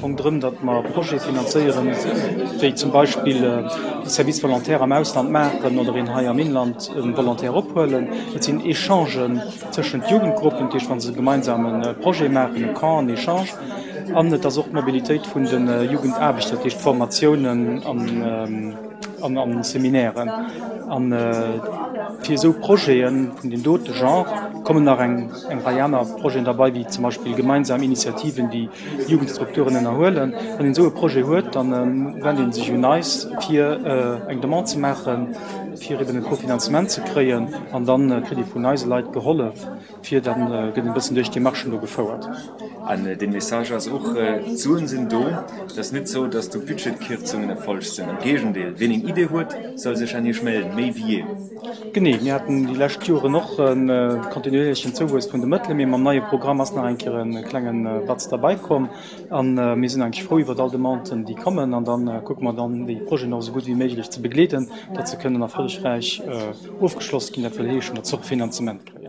Fong drëm, datt mer Projete finanzéieren, wéi zum Beispill Service volontaire am Ausland maachen oder een hei am Inland e Volontaire ophuelen. Et sinn Echangen tëschent Jugendgruppen, dat heescht wa se gemeinsam e Projet maachen, e Camp, en Echange. An et ass och d'Mobilitéit vun de Jugendaarbechter, dat heescht Formatiounen an an Seminairen. An fir esou Projete vun deem dote Genre kommen nach eng Rei aner Projeten derbei, wéi zum Beispill gemeinsam Initiativen, déi Jugendstrukturen ënnerhuelen. Wann een esou e Projet huet, da wennt ee sech un eis, fir eng Demande ze maachen, fir eben e Kofinanzement ze kréien. An da kritt ee vun eise Leit gehollef, fir da gëtt een e bëssen duerch d'Demarchen do gefouert. An de Message ass och, D'Suen sinn do. Et ass net esou, datt do Budgetkierzungen erfolgt sinn. Am Géigendeel, wien eng Idee huet, soll sech an Iech mellen, méi wéi jee. Genee, mir haten déi lescht Joren och e kontinuierlechen Zouwuess vun de Mëttelen, mee mam neie Programm ass nach eng Kéier e klenge Batz derbei komm. A mir sinn eigentlech frou iwwert all Demanden, déi kommen. An da kucke mer dann, déi Projeten och esou gutt wéi méiglech ze begleeden, datt se kënnen erfollegräich ofgeschloss ginn. Dat wëll heeschen, datt se och Finanzement kréien.